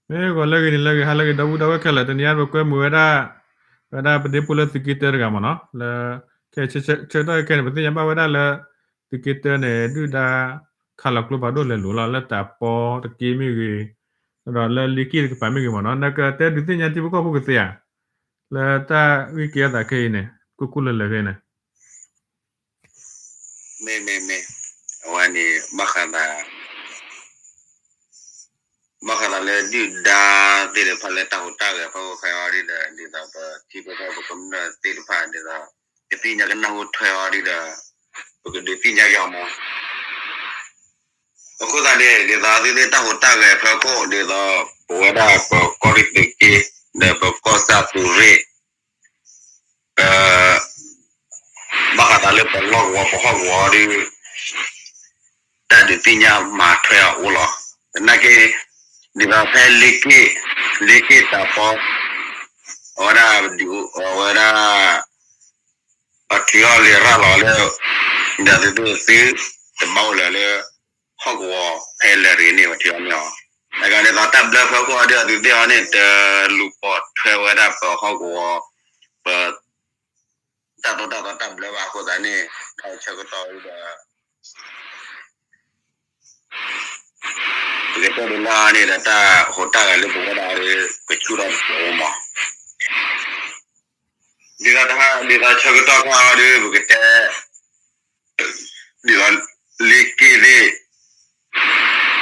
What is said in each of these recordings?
မ့ၢ်ဂီၤလၢအဂ့ၤန့ၣ်လၢအဂ့ၤ ဟါလၢအဂ့ၤ ဒီပုၢ်ဒီဝဲၢ်ခဲလၢာ် တနံၤအံၤပကွဲမုာ်ဝဲဒၣ် ဝဲဒၣ်ပဒ့ဖိလၢသုးက့တၢတဂၤမ့ၢ်နီၤ လၢ ခဲဆၢကတီၢ်ခဲအံၤန့ၣ် ပသ့ၣ်ညါဘၣ်ဝဲဒၣ်လၢ သုးက့တၢန့ၣ် ဒုၣ်ဒါ ခးလီၤကျိဖးဒိၣ်လဲၤလိၤလီၤ လၢတၢ်ပီတက့ၢ်မ့ၢ်ဂ့ၤ ဒီးလၢလ့က့ၣ်တကပၤမ့ၢ်ဂ့ၤမ့ၢ်နီၤ နကတဲဒုးသ့ၣ်ညါထံဖိကီၢ်ဖိကသ့ဧါ လၢတၢ်ဂ့ၢ်ကဲအသးခဲအံၤန့ၣ် ကိၢ်ကိၢ်လၢၤလၢၤခဲအံၤန့ၣ် မ့ၢ်မ့ၢ်မ့ၢ် အဝဲန့ၣ် ဘၣ်ဃးသး ဘၣ်ဃးသးလၢဒုၣ်ဒါသ့ၣ်တဖၣ်လၢတၢ်ဟူးတၢ်ဂဲၤဖီခိၣ်ခဲအံၤအီၤဒ်ဒီး ဒ်သိးပထံဖိကီၢ်ဖိကမျၢၢ်သ့ၣ်တဖၣ်ဒ်သိး ကသ့ၣ်ညါကနၢ်ဟူထွဲအီၤဒ်ဒီး ပကဒုးသ့ၣ်ညါက့ၤအီၤမး အဃိသတးန့ၣ် ဒ်သိးသုသ့ၣ်တၢ်ဟူးတၢ်ဂဲၤဖီခိၣ် ဒ်သိး ပဝဲဒၣ်ပကီၢ်ရ့ၣ်သုးက့ ဒီးပကီၢ်စၢ်သူးရ့ၣ် ဘၣ်ဃးသးလၢပလီၢ်ကဝီၤပဟီၣ်ကဝီၤဒီး တၢ်ဒုးသ့ၣ်ညါမၤထွဲအီၤအိၣ်လီၤ. သနာ်က့ ဒ်သိးဖဲလ့က့ၣ် လ့က့ၣ်တၢ်ပီ အဝဲဒၣ် အဝဲဒၣ် ပထံၣ်အီၤလံရၣ်လီၤလၢ ဒီးသုသု တဘၣ်အိၣ်လၢၤလၢ ဟီၣ်ကဝီၤဖဲလဲၣ်ရ့ၣ်န့ၣ် ပထံၣ်အီၤန့ၣ်အီၤ အဂၤဒ်သိးတၢ်ဘျၢဖီခိၣ်အီၤဒီးသုသ့ၣ်အီၤန့ၣ် တလူၤပိာ်ထွဲဝဲဒၣ်ပဟီၣ်ကဝီၤ ပ တၢ်သိၣ်တၢ်သီတၢ်ဘျၢဘၣ်အဃိသတးန့ၣ် တၢ်ဆၢကတီၢ်ဒီး ပကတဲဒ်လၢန့ၣ်ဒီး တၢ်ဟူးတၢ်ဂဲၤလၢပဝဲဒၣ်ဒီး ကဆူၣ်ထီၣ်တအိၣ်မး ဒ်သိးတဟါ ဒ်သိးဆၢကတီၢ်ခါအီၤဒီး ပကတဲ ဒ်သိး လ့က့ၣ်သ့ၣ်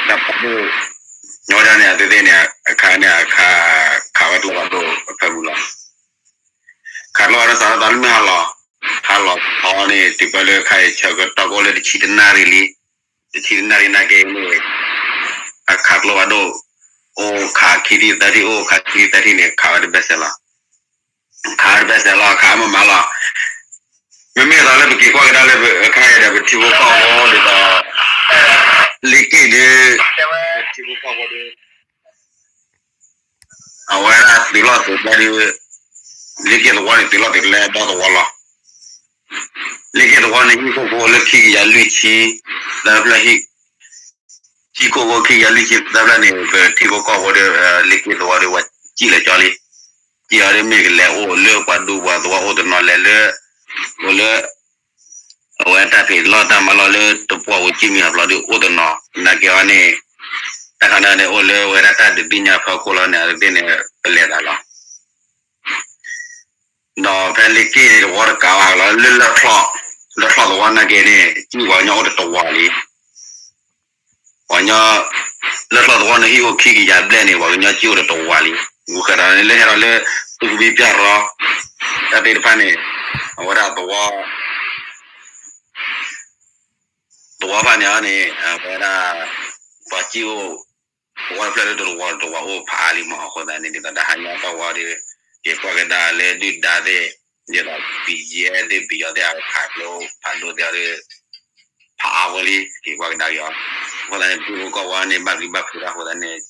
တၢ်ပီၣ် ဝဲဒၣ်န့ၣ် အသုသ့ၣ်န့ၣ် အခါန့ၣ်အခါ ခးဝဲကျိဖးဒိၣ်အဖၢမုၢ်လီၤ. ခးကျိဖးဒိၣ်စးထီၣ်သးလၢမုၢ်ဟါလီၤ ဟါလီၤခီန့ၣ် တုၤပၢလၢခါအံၤ ဆၢကတီၢ်ကအိၣ်လၢတဆံတနၣ်ရံၣ်လံ. တဆံတနၣ်ရံၣ်နာ်က့န့ၣ် အခးကျိဖးဒိၣ် အိၣ်ခးခံထံၣ်သၢထံၣ် အိၣ်ခးခံထံၣ်သၢထံၣ်န့ၣ် ခးဝဲတဘၣ်စဲးလီၤ. ခးတဘၣ်စဲးလီၤ ခးမးမးလီၤ. မ့မ့ၢ်သိးလၢပက့ၤကွၢ်ကဒါလၢအခါအံၤဒီး ပထံဖိကီၢ်ဖိဒ်သိး လ့က့ၣ်ဒီး ပထံဖိကီၢ်ဖိဒီး အဝဲဒၣ်သုးလီၢ်သုးကျဲဒီး လ့က့ၣ်သဝီန့ၣ် သုးလီၢ်သုးကျဲဒီသဝီလီၤ. လ့က့ၣ်သဝီန့ၣ် ဟံၣ်ခိၣ်ဖိလၢခံကယၤလွံၢ်ဆံသၢဖျၢၣ် ဟံၣ် ဟံၣ်ခိၣ်ဖိခံကယၤလွံၢ်ဆံသၢဖျၢၣ်န့ၣ် ပထံဖိကီၢ်ဖိဒီး လ့က့ၣ်သဝီဒီး ပှၤစံၣ်လီၤကၠီလံ. စံၣ်အီၤဒီးမ့ၢ်ကလဲၤအိၣ်လၢပှၤဒူပှၤသဝီအိၣ်တနီၤလဲၤလၢ အိၣ်လၢ အဝဲတၢ်ဖံးလီၢ်တၢ်မၤလီၢ်လၢတပှၢ်ဝဲကံၣ်မံၤအဖျီဒီးအိၣ်တနီၤ နာ်က့အီၤန့ၣ် တၢ်ခါန့ၣ်အိၣ်လၢဝဲဒၣ်တၢ်ဒုးသ့ၣ်ညါဖီခိၣ်လီၤန့ၣ် အသ့ၣ်န့ၣ် ပလဲၤသးလီၤ. ဒီးဖဲလ့က့ၣ်န့ၣ် သဝီတကးဘၣ်လီၤ လၢလၢၢ်ချီၣ် လၢၢ်ချီၣ်သဝီနာ်က့န့ၣ် ကံၣ်ပှၤကညီအိၣ်တတဝီလံ. ပှၤကညီ လၢၢ်ချီၣ်သဝီန့ၣ်ဟံၣ်အိၣ်ခံကယၤဘျဲၣ်န့ၣ် ပှၤကညီကံၣ်အိၣ်တတဝီလံ. ဂုာ်ဃဲၤဒီးလၢဟဲဒီးလၢ သူကဘံပျၢ်ရီ တၢ်သ့ၣ်တဖၣ်န့ၣ် အဝဲဒၣ်သဝီ သဝီဖၣ်န့ၣ်အီၤန့ၣ် အဝဲဒၣ် ပှၤကံၣ်အိၣ် သဝီတဖျၢၣ်လၢတတဝီတဝီအိၣ်ဖးအါလံမး အဃိသတးန့ၣ် ဒ်သိးတဟါညါတၢ်ဝီဒီး က့ၤကွၢ်ကဒါလၢဒုၣ်ဒါသ့ၣ် ဒ်သိး ပယဲၢ်သ့ၣ် ပယီၤသ့ၣ် အဝဲခးကျိဖးဒိၣ်သ့ၣ်အီၤဒီး ဖးအါဝဲလံ က့ၤကွၢ်ကဒါက့ၤအီၤ အဃိသတးန့ၣ် ပထံဖိကီၢ်ဖိန့ၣ် ဘၣ်ဂံၢ်ဘၣ်ဘါအဃိသတးန့ၣ်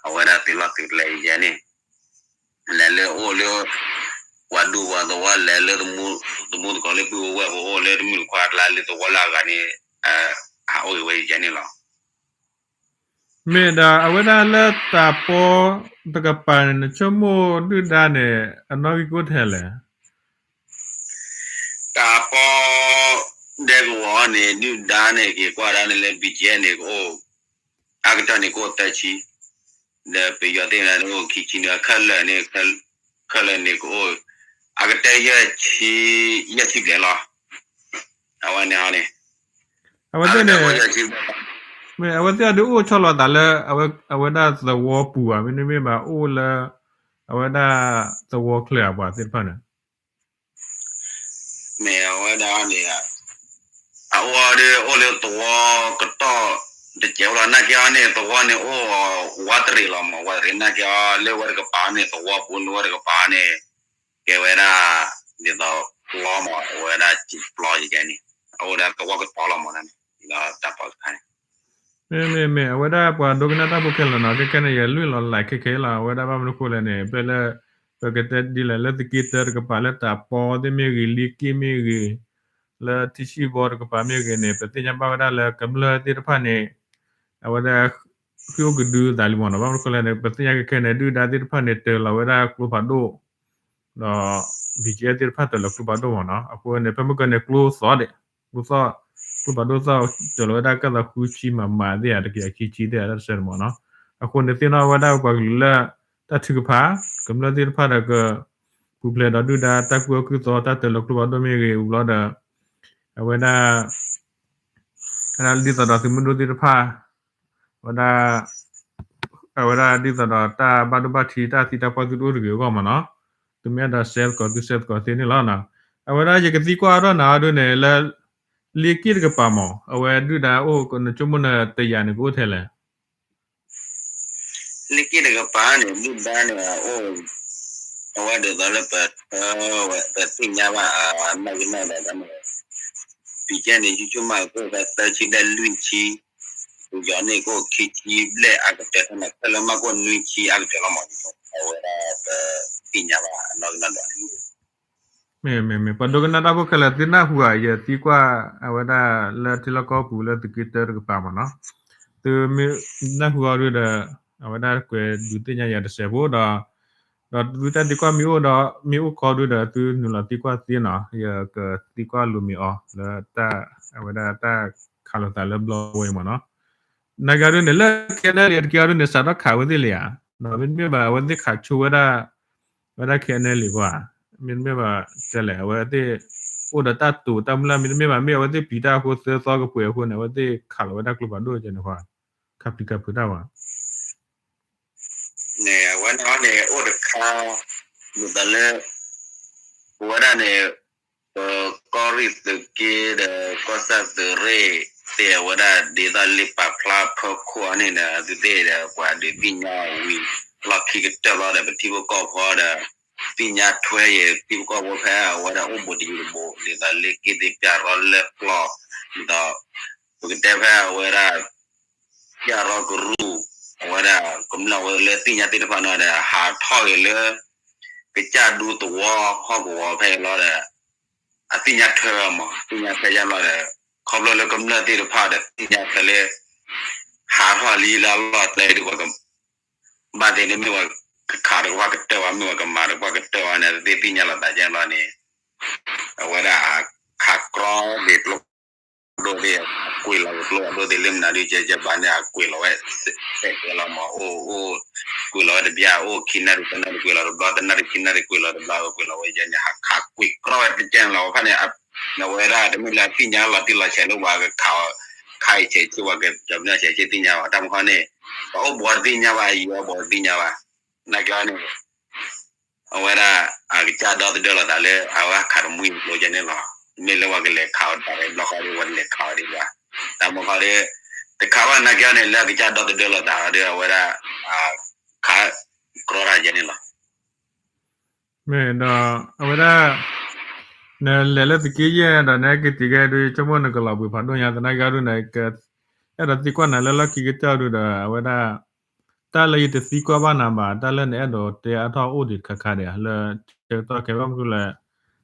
အဝဲဒၣ်သုးလီၢ်သုးကျဲယဲန့ၣ် လဲၤလၢအိၣ်လၢ ပှၤဒူပှၤသဝီလဲၤလၢ သမူသကိးလၢပုၢ်ဝဲၢ်ဖိအိၣ်လၢတမုၢ်တခွါအကျါလၢသဝီလၢအဂၤန့ၣ် ဟးအိၣ်ဂ့ၤဝဲယဲန့ၣ်လီၤ. မ့ၢ်ဒီးအဝဲဒၣ်လၢတၢ်ပီတကပၤန့ၣ် နဆိကမိၣ်ဒုၣ်ဒါန့ၣ် အနီၣ်ဂံၢ်ကအိၣ်ထဲလဲၣ်. တၢ်ပီ ဒဲကဝီၤန့ၣ် ဒုၣ်ဒါန့ၣ် က့ၤကွၢ်ဒၣ်န့ၣ်လၢ ဘံၣ်ကဲန့ၣ် ကအိၣ် အါကတၢၢ်န့ၣ် ကအိၣ်သၢဆံ ဒီးပယီၤသ့ၣ်န့ၣ် အိၣ်ခံဆံန့ၣ် ခဲလၢာ်န့ၣ် ခဲလၢာ်န့ၣ် ကအိၣ် အကတၢၢ်ယဲၢ်ဆံ ယဲၢ်ဆံဘျဲၣ်လီၤ. အဝဲန့ၣ်န့ၣ် အဝဲသ့ၣ်န့ၣ် မ့ၢ်အဝဲသ့ၣ်အီၤဒုးအိၣ်ဆီလီၤသးလၢ အဝဲဒၣ်သဝီပူၤဘၣ် မ့တမ့ၢ်ဘၣ်အိၣ်လၢ အဝဲဒၣ်သဝီချၢအပှၤသ့ၣ်တဖၣ်န့ၣ် မ့ၢ်အဝဲဒၣ်န့ၣ် အအိၣ်ဒီးအိၣ်လၢသဝီကတီၢ်တစဲးအိၣ်လီၤ နာ်က့အီၤန့ၣ် သဝီန့ၣ်အိၣ် ဝးတရံးလီၤမး ဝးတရံးနာ်က့အီၤ လၢဝဲတကပၤန့ၣ် သဝီပူၤလၢဝဲတကပၤန့ၣ် ကဲဝဲဒၣ် ဒ်သိးပျီမး အဝဲဒၣ်စံၣ်ပျီယကဲန့ၣ် အအိၣ်ဒီးသဝီကတီၢ်လီၤမးန့ၣ် ဒီးတၢ်ပီတခါန့ၣ် မ့မ့ၢ်မ့ၢ် အဝဲဒၣ်ပှၤဒိကနၣ်တၢ်ဖိခဲလၢာ်နီၤ ခဲခဲန့ၣ် ယလွံၢ်လီၤလၢခဲခဲလီၤ အဝဲဒၣ်ဘၣ်မနုၤဃိလဲၣ်န့ၣ် ဖဲလၢ ပကတဲဒ်လဲၣ် လၢသုးက့တၢတကပၤလၢတၢ်ပီသ့ၣ်မ့ၢ်ဂ့ၤ လ့က့ၣ်မ့ၢ်ဂ့ၤ လၢထံဆံၣ်ဘီတကပၤမ့ၢ်ဂ့ၤန့ၣ် ပသ့ၣ်ညါဘၣ်ဝဲဒၣ်လၢကမျၢၢ်သ့ၣ်တဖၣ်န့ၣ် အဝဲဒၣ် ဟံၣ်အိၣ်ကဒုသးလံမ့ၢ်နီၤ. ဘၣ်မနုၤဃိလဲၣ်န့ၣ် ပသ့ၣ်ညါခဲခဲန့ၣ် ဒုၣ်ဒါသ့ၣ်တဖၣ်န့ၣ် တၢၤလီၤဝဲဒၣ်ကျိဖးဒိၣ် ဒီး ဘီကၠဲၣ်သ့ၣ်တဖၣ်တၢၤလီၤကျိဖးဒိၣ်မ့ၢ်နီၤ. အဃိန့ၣ် ဖဲမုၢ်ကီၢ်န့ၣ် ကျိသီၣ်ဒံး, ကျိသီၣ်, ကျိဖးဒိၣ်သီၣ် တၢၤလီၤဝဲဒၣ်ကၢ်သးဃုဆံမးမးသ့ၣ်ဧါ, တကယၤခံဆံသ့ၣ်ဧါ, တၢ်တဆၢန့ၣ်မ့ၢ်နီၤ. အဃိန့ၣ်သ့ၣ်နီၣ်ဝဲဒၣ်ပှၤကလုာ်လၢ တၢ်ထုကဖၣ် ကမျၢၢ်သ့ၣ်တဖၣ်ဒီးက ပူၤဖျဲးဒီးဒုၣ်ဒါတၢ်ကူၣ်အၢကူၣ်သီ တၢ်တၢၤလီၤကျိဖးဒိၣ်မ့ၢ်ဂ့ၤ ဝံၤလီၤဒီး အဝဲဒၣ် ဒ်သိးဒီးသုးမုၢ်ဒိၣ်သ့ၣ်တဖၣ် ဝဲဒၣ် အဝဲဒၣ်ဒ်သိးဒီးတၢ်ဘၣ်ဒိဘၣ်ထံး တၢ်သံတၢ်ပှၢ်သုတအိၣ်တဂ့ၤအဂီၢ်မ့ၢ်နီၤ. သုမ့ၢ်အဲၣ်ဒိးစဲးသကိးသုစဲးသကိးသ့န့ၣ်လီၤ. အဝဲဒၣ်ယကသံကွၢ်ထီၣ်နၤအီၤဒ်န့ၣ် လၢ လ့က့ၣ်တကပၤမ့ၢ် အဝဲဒုၣ်ဒါအိၣ် နဆိကမိၣ်နတယာ်န့ၣ်ကအိၣ်ထဲလဲၣ်. လ့က့ၣ်တကပၤန့ၣ် ဒုၣ်ဒါန့ၣ်အိၣ် အဝဲဒ်သိးလၢပထၢဝဲ ပသ့ၣ်ညါဘၣ်အနီၢ်ကနီၢ်ဒီးန့ၣ် ဘီကၠဲၣ်န့ၣ် ယဆိကမိၣ်ကအိၣ်ဖဲသၢဆံဒၣ်လွံၢ်ဆံ, ပယီၤန့ၣ်ကအိၣ်ခံဆံဘျဲၣ်အကတၢၢ် ထဲန့ၣ်ခဲလၢာ်မးကအိၣ်နွံဆံအကတၢၢ်လီၤမး, အဝဲဒၣ်ပသ့ၣ်ညါဘၣ်အနီၢ်ကနီၢ်ဒီးန့ၣ် မ့ၢ် မ့ၢ် မ့ၢ် ပှၤဒိကနၣ်တၢ်ဖိခဲလၢာ် သုနၢ်ဟူဧါ ယသံကွၢ် အဝဲဒၣ်လၢထံလီၢ်ကီၢ်ပူၤလၢသုးက့တၢတကပၤမ့ၢ်နီၤ. သုမ့ၢ်နၢ်ဟူအီၤဒုဒီး အဝဲဒၣ်ကွဲးဒုးသ့ၣ်ညါယၤတစဲးဖိဒီး ဒီးသုတၢ်သံကွၢ်မ့ၢ်အိၣ်ဒီး မ့ၢ်အိၣ်ခီဒုဒီး သုနုာ်လီၤသံကွၢ်သ့နီၤ, ယကသံကွၢ်လိာ်မ့ၢ်အီၤလၢတၢ် အဝဲဒၣ်တၢ်ခးလိာ်သးလၢဘျီဝဲအံၤမ့ၢ်နီၤ. နာ်က့အီၤဒုန့ၣ် လၢ ခဲနဲလံ တက့ၢ်အီၤဒုန့ၣ် စးထီၣ်ခးဝဲသ့ၣ်လံဧါ, ဒီးမ့တမ့ၢ်ဘၣ် အဝဲသ့ၣ်ခးဆိဝဲဒၣ် ဝဲဒၣ်ခဲနဲလံအဂီၢ်ဧါ, မ့တမ့ၢ်ဘၣ် တဲလဲၣ် အဝဲသ့ၣ် အိၣ်ဒီးတၢ်တိာ်တၢ်မုၢ်လၢ် မ့တမ့ၢ်ဘၣ် မ့ၢ်အဝဲသ့ၣ်ပျံၤတၢ်အဃိ သၢသီကပှဲၤအဃိန့ၣ် အဝဲသ့ၣ်ခးလီၤဝဲဒၣ်ကျိဖးဒိၣ်ကဲန့ၣ် ခးပျံၤခးဖုးတၢ်ဝဲ န့ၣ် အဝဲန့ၣ်န့ၣ် အိၣ်တခါ ဒ်သိးလၢ ပဝဲဒၣ်န့ၣ် ပကီၢ်ရ့ၣ်သုးက့ဒီး ကီၢ်စဲၣ်သုးရ့ၣ် သ့ၣ်အဝဲဒၣ်ဒ်သိးလ့ပာ်ဖျါဖၢခိၣ်အီၤန့ၣ်ဒီး အသုသ့ၣ်ဒီး ပှၤဒုးသ့ၣ်ညါဝံၤ လီၢ်ခံကတၢၢ်လီၤဒီး ပထံဖိကီၢ်ဖိဒီး သ့ၣ်ညါထွဲယံၤ ထံဖိကီၢ်ဖိဖဲအဝဲဒၣ်အိၣ်ဘူးတယံၤတဘူး ဒ်သိးလ့က့ၣ်သ့ၣ် ပျၢ်ရီလၢပျီၢ် ဒ်သိး ပကတဲဖဲအဝဲဒၣ် ပျၢ်ရီကရူၢ် အဝဲဒၣ်ကမျၢၢ်ဝဲလၢသ့ၣ်ညါသ့ၣ်တဖၣ်န့ၣ်ဒီး ဟးထီၣ်က့ၤလၢ ကစၢ်ဒူသဝီဟီၣ်ကဝီၤဖဲအံၤလီၤဒီး အသ့ၣ်ညါထွဲမး သ့ၣ်ညါထွဲယါလီၤဒီး ခီဖျိလၢကမျၢၢ်သ့ၣ်တဖၣ်ဒီးသ့ၣ်ညါထွဲလၢ ဟးထီၣ်လံလၢအလီၢ်ကျဲဒ်ပှၤက ဘၣ်သ့ၣ်န့ၣ်မ့ၢ်ပှၤကခးတကပှၢ်ကတၢၢ်ဘၣ် မ့ၢ်ပှၤကမၤတကပှၢ်ကတၢၢ်ဘၣ်န့ၣ် သ့ၣ်ညါလီၤသးကဲလီၤန့ၣ် အဝဲဒၣ်အခးကြီက့ၤကျိဖးဒိၣ်သ့ၣ် ကွံာ်လီၤက့ၤကျိဖးဒိၣ်သ့ၣ်လၢမနုၤဒုးကဲကဲဘၣ်န့ၣ် အကွံာ်လီၤဝဲ စဲးကဲလီၤမး အိၣ်အိၣ် ကွံာ်လီၤဝဲတဘျီ အိၣ်ခံနၣ်ရံၣ်သၢနၣ်ရံၣ် ကွံာ်လီၤတဘျီ သၢနၣ်ရံၣ်ခံနၣ်ရံၣ် ကွံာ်လီၤတဘျီ ကွံာ်လီၤဝဲယဲန့ၣ် ဟးခးကွံာ်ကြီဝဲတကဲလီၤ ဖဲန့ၣ် အဝဲဒၣ်တမ့ၢ်လၢအသ့ၣ်ညါလီၤတံၢ်လီၤဆဲးလၢပှၤကခး ခးအံၤဆဲးဆံ ပှၤကကီၤပနီၣ်ဆဲးဆံသ့ၣ်ညါဘၣ် တၢ်မခီန့ၣ် ပှၤအိၣ်ဘူးတသ့ၣ်ညါဘၣ် ယိၤအဘူးတသ့ၣ်ညါဘၣ် နာ်က့န့ၣ် အဝဲဒၣ် အကစၢ်ဒီသဒၢလီၤသးလၢ အဝဲခးတမှံၤကျိကဲန့ၣ်လီၤ. မ့ၢ်လၢပှၤကလဲၤခးအီၤတၢ်ရဲၣ်ဘျီဃီဒီး ပှၤလဲၤခးအီၤဒံးဘၣ်. တၢ်မခီဒီး တခးဘၣ်နာ်က့န့ၣ် လၢအကစၢ်ဒီသဒၢလီၤသးဒီး အဝဲဒၣ် ခးကြီတၢ်ကဲန့ၣ်လီၤ. မ့ၢ်ဒီး အဝဲဒၣ် နလဲၤလၢသုးက့ယဲၢ်ဒီး နဟဲက့ၤတုၤခဲဒုး ဆိကမိၣ်နကလီၤဘှံးဖးဒိၣ်ညါ သနာ်က့ဒုး နက အဲၣ်ဒိးသံကွၢ်နၤလၢလီၢ်ခံကတၢၢ်ဒုးဒီး အဝဲဒၣ် တၢ်လၢယတသံကွၢ်ဘၣ်နၤဘၣ် တၢ်လၢနအဲၣ်ဒိးတဲအါထီၣ်အိၣ်ဒံးတခါခါဒံး လၢဆၢကတီၢ်ခဲဘၣ်မနုၤလဲၣ်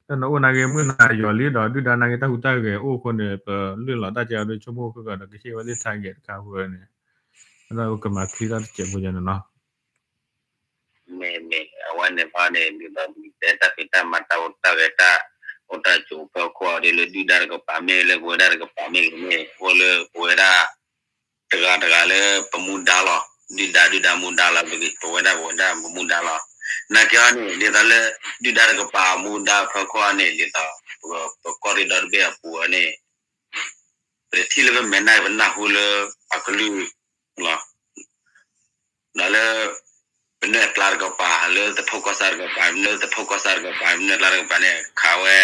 လၢနအိၣ်နာ်က့မုၢ်နၤယီၤလံဒီး ဒုၣ်ဒါနာ်က့တၢ်ဟူးတၢ်ဂဲၤအိၣ်အဃိန့ၣ် ပလုၢ်လီၤတၢ်ကဲအီၤဒုး ဆိကမိၣ်ခဲကဒီး ကဟ့ၣ်ဝဲသ့ၣ် target တခါအဃိန့ၣ် အဲၣ်ဒိးကမၤချံထီၣ်တစဲးဖိယဲန့ၣ်နီၤ. မ့ၢ်မ့ၢ် အဝဲန့ၣ်ဖဲန့ၣ် ဒ်သိးဒ်တဲတၢ်ဖံးတၢ်မၤတၢ်အိၣ်တၢ်ဂဲၤတၢ် အိၣ်တၢ်ဆိးဖၢခိၣ်အီၤဒ်လၢဒုၣ်ဒါတကပၤမ့ၢ်လၢပဝဲဒၣ်တကပၤမ့ၢ်ဂ့ၤမ့ၢ် အိၣ်လၢပဝဲဒၣ် တဂၤတဂၤလၢပမူဒါလီၤ. ဒုၣ်ဒါဒုၣ်ဒါမူဒါလီၤ ပဝဲဒၣ်ပဝဲဒၣ်ပမူဒါလီၤ. နာ်က့အီၤန့ၣ် ဒ်သိးလၢ ဒုၣ်ဒါတကပၤမူဒါဖၢခိၣ်အီၤန့ၣ် ဒ်သိး ပကီၢ်ရ့ၣ်ဒီတဘ့ၣ်အပူၤအီၤန့ၣ် ပတထံၣ်လၢပမဲာ်နၢ်ပနၢ်ဟူလၢအကလုၢ်လီၤ. ဒီးလၢ ပနွဲၣ်ကျါတကပၤ လၢတဖိကီၢ်စၢ်တကပၤ လၢတဖိကီၢ်စၢ်တကပၤ ပနွဲၣ်ကျါတကပၤန့ၣ် ခးဝဲ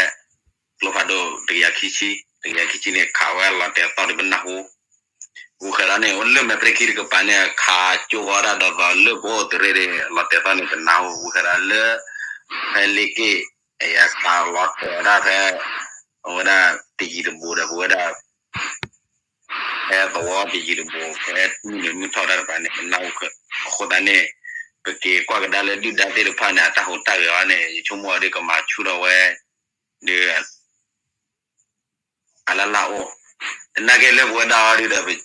ကျိဖးဒိၣ်တကယၤခံဆံ တကယၤခံဆံန့ၣ် ခးဝဲလီၤတဲာ်သီၣ်ဒီးပနၢ်ဟူ ဝံၤဃဲၤဒီးန့ၣ် လၢမဲာ်ပြ့ခံတကပၤန့ၣ် ခးကၠိဂီၤဒၣ်ဒီးသိးလၢပအိၣ်တရ့ဒီး လီၤတဲာ်သီၣ်န့ၣ်ပနၢ်ဟူ ဝံၤဃဲၤဒီးလၢ ဖဲလ့က့ၣ် အယခးလီၤတဲာ်ဝဲဒၣ်ဖဲ အဝဲဒၣ်တယံၤတဘူးဒီး ပဝဲဒၣ် ဖဲသဝီတယံၤတဘူး ဖဲမုၢ်နုာ်မုၢ်ထီၣ်တၢ်တကပၤန့ၣ် ပနၢ်ဟူ အဃိသတးန့ၣ် ပက့ၤကွၢ်ကဒါလၢဒုၣ်ဒါသ့ၣ်တဖၣ်န့ၣ် အတၢ်ဟူးတၢ်ဂဲၤအီၤန့ၣ် ယဆိကမိၣ်အီၤဒ်ကမၤဆူၣ်ထီၣ်ဝဲ ဒီး အလၢ်လၢ်အိၣ် သနာ်က့လၢပဝဲဒၣ်အီၤဒ်ဒီး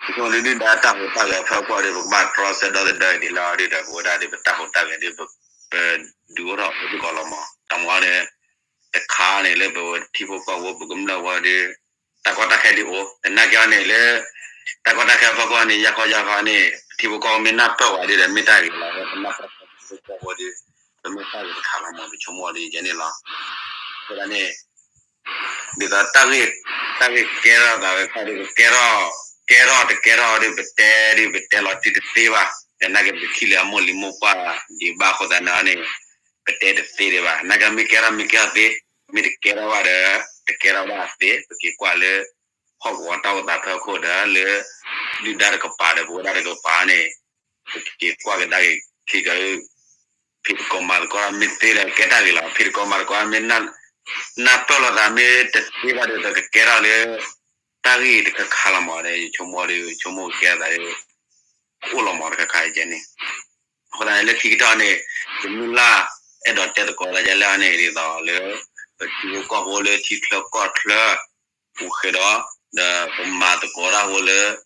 ယဆိကမိၣ်ဒုၣ်ဒါတၢ်ဟူးတၢ်ဂဲၤဖီခိၣ်ဒီး ပကဘၣ်တြီဆၢဒီသဒၢအံၤဒ်လဲၣ်ဒ်ဒီး ပဝဲဒၣ်ဒီးပတၢ်ဟူးတၢ်ဂဲၤဒီး ပဒုးအိၣ်ထီၣ်အိၣ်စ့ၢ်ကီးလီၤမး. တၢ်မၤန့ၣ် တခါန့ၣ်လၢပဝဲထံဖိကီၢ်ဖိ ပကမျၢၢ်ဝဲဒီး တၢ်ကီတၢ်ခဲဒ်အိၣ် သနာ်က့အီၤန့ၣ်လၢ တၢ်ကီတၢ်ခဲဖီခိၣ်န့ၣ် ယၢ်ခီယၢ်ခီန့ၣ် ပထံဖိကီၢ်ဖိမ့ၢ်နၢ်ပၢၢ်ဝဲဒီး မ့ၢ်တၢ်ဂ့ၤလီၤ. ပနၢ်ပၢၢ်ထံဖိကီၢ်ဖိဒီး ပမ့ၢ်တၢ်ဂ့ၤတခါလီၤမး ပဆိကမိၣ်ဒ်ယဲန့ၣ်လီၤ. အဃိသတးန့ၣ် ဒ်သိးတၢ်ဂ့ၢ် တၢ်ဂ့ၢ်ကဲထီၣ်သးဝဲခါဒီး ကကဲထီၣ် ကဲထီၣ်တကဲထီၣ်ဒီး ပတဲဒီး ပတဲလီၤတံၢ်တသ့ဘၣ်. သနာ်က့ပကထံၣ်လၢအမိၢ်လံၤမိၢ်ပှၢ်ဒံးဘၣ်အဃိသတးန့ၣ်န့ၣ် ပတဲတသ့ဒံးဘၣ်. သနာ်က့မ့ၢ်ကဲထီၣ်မ့ၢ်ကဲထီၣ်သ့, မ့ၢ်တကဲထီၣ်ဘၣ်ဒီး တကဲထီၣ်ဘၣ်သ့, ပက့ၤကွၢ်လၢ ဟီၣ်ကဝီၤတၢ်အိၣ်သးဖီခိၣ်ဒီးလၢ ဒုၣ်ဒါတကပၤဒီး ပဝဲဒၣ်တကပၤန့ၣ် ပက့ၤကွၢ်ကဒါက့ၤခံက ဖံးသကိးမၤသကိးမ့ၢ်သ့ဒီး ကဲတၢ်ဂ့ၤလီၤ. ဖံးသကိးမၤသကိးမ့ၢ် နၢ်ပၢၢ်လိာ်သးမ့ၢ်တသ့ဘၣ်ဒီး ကကဲထီၣ်လၢ တၢ်ဂ့ၢ်တခါခါလီၤမးဒီး ယဆိကမိၣ်ဒီး ယဆိကမိၣ်ကကဲထီၣ်သးဒီး အိၣ်လီၤမးတခါခါအံၤန့ၣ်. အဃိသတးန့ၣ် လၢခံကတၢၢ်န့ၣ် ယမုၢ်လၢ် အဲၣ်ဒိးတဲသကိးလၢယလဲၣ်န့ၣ် ဒ်သိးလၢ ပထံဖိကီၢ်ဖိလၢထံချၢကီၢ်ချၢ ပူၤဃဲဒီး ဒီးပမၤသကိးတၢ်ဖိလၢ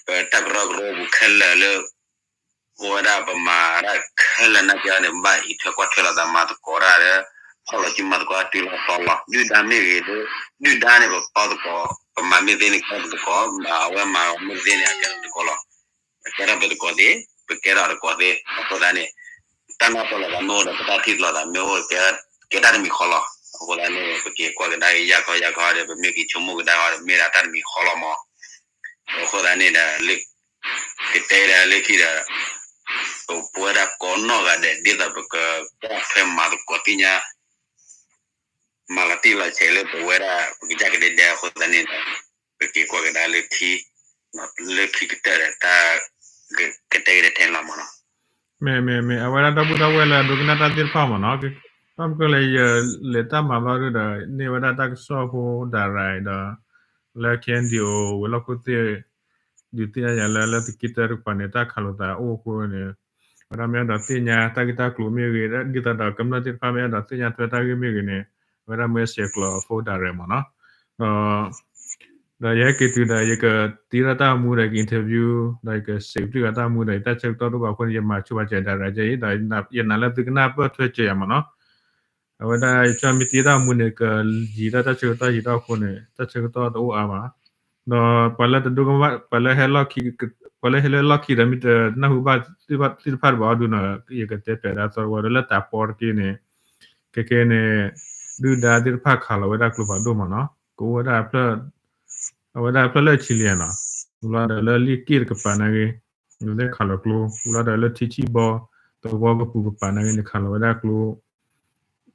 ပတၢ်ကရၢကရိပူၤခဲလၢာ်လၢ အိၣ်ဝဲဒၣ်ပမၤတၢ်ခဲလၢာ်နာ်က့န့ၣ် ဘၣ်အံးထွဲကွၢ်ထွဲလိာ်သးမၤသကိးတၢ်ဒီး ဖီၣ်လီၤစုမၤသကိးတၢ်တုၤလီၤတီၤလီၤ. ဒုၣ်ဒါမ့ၢ်ဂ့ၤဒီး ဒုၣ်ဒါန့ၣ် ပဖီသကိး ပမၤမ့ၢ်သ့န့ၣ် ကဲသကိး အဝဲမၤမ့ၢ်သ့န့ၣ် အကဲသကိးလီၤ. ပကဲထီၣ်ပသကိးသ့, ပကဲထီၣ်တကိးသ့. အဃိသတးန့ၣ် တၢ်နၢ်ပၢၢ်လိာ်သးမ့ၢ်အိၣ်ဒီး ပတၢ်ထံၣ်လိာ်သးမ့ၢ်အိၣ် ကဲတၢ်တမံၤဃီလီၤ. အဃိသတးန့ၣ် ပက့ၤကွၢ်ကဒါက့ၤယၢ်ခီယၢ်ခီဒီး ပမ့ၢ်က့ၤဆိကမိၣ်ကဒါက့ၤဒီး မ့ၢ်ဒၣ်တၢ်တမံၤဃီလီၤမး. အဃိသတးန့ၣ်ဒီး လၢ ကတဲဒီးလၢခံဒီး ပပဝဲဒၣ်ကိးနီၢ်ဂၤဒဲး ဒ်သိးပကကွၢ်ထွဲမၤသကိးသ့ၣ်ညါ မၤလီၤတံၢ်လီၤဆဲးလၢပဝဲဒၣ် ပကစၢ်ကဒဲဒဲအဃိသတးန့ၣ်ဒီး ပက့ၤကွၢ်ကဒါလၢခံ လၢခံကတၢၢ်ဒီးတၢ် ကတဲက့ၤထဲလီၤမးနီၤ. မ့ၢ်မ့ၢ်မ့ၢ် အဝဲဒၣ်ဒီပုၢ်ဒီဝဲၢ်လၢအဒိကနၣ်တၢ်သ့ၣ်တဖၣ်မးနီၤ, ဘၣ်မနုၤလဲၣ်ယလဲၤတၢ်မၤဘၣ်ဒုဒီး န့ၢ်ဝဲဒၣ်တၢ်ကစီၣ်ဖိဒၣ်ရၤဒီး လၢ K N D O ဝဲၤလီၢ်ခိၣ်သ့ၣ် ဒုးသ့ၣ်ညါယၤလၢ လၢသုးက့တၢတကပၤန့ၣ် တၢ်ခးလိာ်သးအိၣ်အဃိန့ၣ် အဝဲဒၣ်မ့ၢ်အဲၣ်ဒိးသ့ၣ်ညါတၢ်ဂ့ၢ်တၢ်ကျိၤမ့ၢ်ဂ့ၤ ဒ်သိးဒီးကမျၢၢ်သ့ၣ်တဖၣ်မ့ၢ်အဲၣ်ဒိးသ့ၣ်ညါထွဲတၢ်ဂ့ၢ်မ့ၢ်ဂ့ၤန့ၣ် အဝဲဒၣ်မ့ၢ်ဆဲးကျိးအဖိဒၣ်ရၤမးနီၤ. ဒီး ဒီးယဟဲက့ၤတုၤဒီး ယကတ့ထီၣ်တၢ်မူဒီး ယက interview ဒီးယကစံးဘျုးဂ့ၤတၢ်မူဒီး ယတၢ်ဆၢကတီၢ်တအိၣ်ဘၣ်အဃိန့ၣ် ယမၤဆိဘၣ်စၢၤဒၣ်ရၤကဲအံၤ ဒီးယနာ်လၢသုကနၢ်ပၢၢ်ထွဲစၢၤယၤမးနီၤ. အဝဲဒၣ်ယဆိကမိၣ်မ့ၢ်တ့ထီၣ်မူန့ၣ် ကယံာ်ဒၣ်တၢ်ဆၢကတီၢ်ယံာ်ထီၣ်အဃိန့ၣ် တၢ်ဆၢကတီၢ်တအိၣ်အါဘၣ်. ဒီးပှၤလၢတဒိကနၣ်ဘၣ် ပှၤလၢဟဲလၢ ပှၤလၢဟဲလၢလီၢ်ခံဒီး မ့ၢ်တနၢ်ဟူဘၣ်သ့ၣ်တဖၣ်တဘၣ်အီၤဒုနီၤ ယကတဲပျးဒၣ်သီတဝီဒီး လၢတၢ်ပီတက့ၢ်န့ၣ် ခဲခဲန့ၣ် ဒုၣ်ဒါသ့ၣ်တဖၣ်ခးလီၤဝဲဒၣ်ကျိဖးဒိၣ်မးနီၤ ကအိၣ်ဝဲဒၣ် အဝဲဒၣ်ဖျၢၣ်လၢအချံလံနီၤ ဝံၤလီၤဒီးလၢလ့ၣ်က့ၣ်တကပၤနာ်ဂ့ၤ အဝဲသ့ၣ်ခးလီၤကျိ ဝံၤလီၤဒီးလၢထံဆံၣ်ဘီ သဝီကပူၤကပၤနာ်ဂ့ၤန့ၣ် ခးလီၤဝဲဒၣ်ကျိ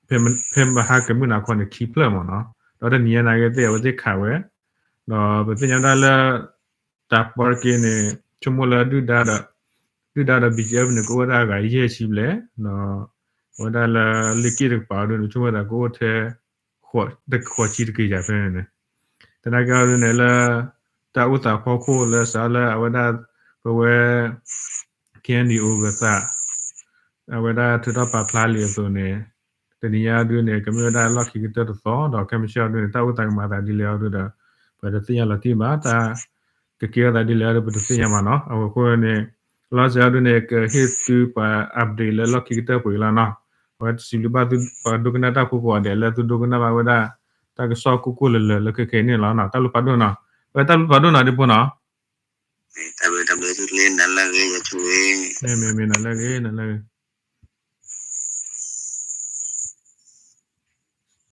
ဖဲမဟါကမုၢ်နၤခီန့ၣ် ခံဖျၢၣ်မးနီၤ ဒီးတနံၤညါနာ်ဂ့ၤသ့ၣ် အဝဲသ့ၣ်ခးဝဲ ဒီးပသ့ၣ်ညါဝဲဒၣ်လၢ တၢ်ပီတက့ၢ်န့ၣ် ဆိကမိၣ်လၢဒုၣ်ဒါဒီး ဒုၣ်ဒါဒီး B G F န့ၣ် ကအိၣ်ဝဲဒၣ်အဂၤယဲၢ်ဆံဘျဲၣ် ဒီး အဝဲဒၣ်လၢလ့ၣ်က့ၣ်တကပၤအီၤဒုန့ၣ် ဆိကမိၣ်သးကအိၣ်ထဲ ဃိးဆံတကယၤဖဲန့ၣ်န့ၣ် သနာ်က့အီၤဒုန့ၣ်လၢ တၢ်အိၣ်သးဖီခိၣ်လၢစးလၢအဝဲဒၣ် ပဝဲ K N D O ဂၤသး အဝဲဒၣ်ထုးထီၣ်ပာ်ဖျါလံအသိးန့ၣ် တနံၤညါဒုန့ၣ် ကမ့ၢ်ဝဲဒၣ်လီၢ်ခံကတၢၢ်တသီ ဒီးခဲမုၢ်ဆ့ၣ်အီၤဒုန့ၣ် တၢ်အိၣ်သးကမၤသးဒ်လဲၣ်အီၤဒုဒီး ပတသ့ၣ်ညါလီၤတံၢ်ဘၣ် တၢ်ကကဲထီၣ်သးဒ်လဲၣ်အီၤဒု ပတသ့ၣ်ညါဘၣ်နီၤ အဝဲအဃိန့ၣ် လီၤစဲအီၤဒုန့ၣ် ကဟ့ၣ်သုပှၤ update လၢလီၢ်ခံကတၢၢ်ပှဲၤလီၤနီၤ အဝဲစံးဘျုးဘၣ်သုပှၤဒိကနၣ်တၢ်ဖိကိးဂၤဒဲးလၢသုဒိကနၣ်ဘၣ်ဝဲဒၣ် တၢ်ကစီၣ်ကိၢ်ကိၢ်လၢၤလၢၤလၢခဲခဲအံၤန့ၣ်လီၤနီၤ တၢ်ဘျုးဖးဒိၣ်နီၤ အဝဲတၢ်ဘျုးဖးဒိၣ်နီၤ ဒ့ဖိနီၤ တၢ်ဘျုးတၢ်ဘျုးသုလၢနၤလၢအဂ့ၤ ယဆိၣ်ဂ့ၤ မ့ၢ်မ့ၢ်မ့ၢ်နၤလၢအဂ့ၤ နၤလၢအဂ့ၤ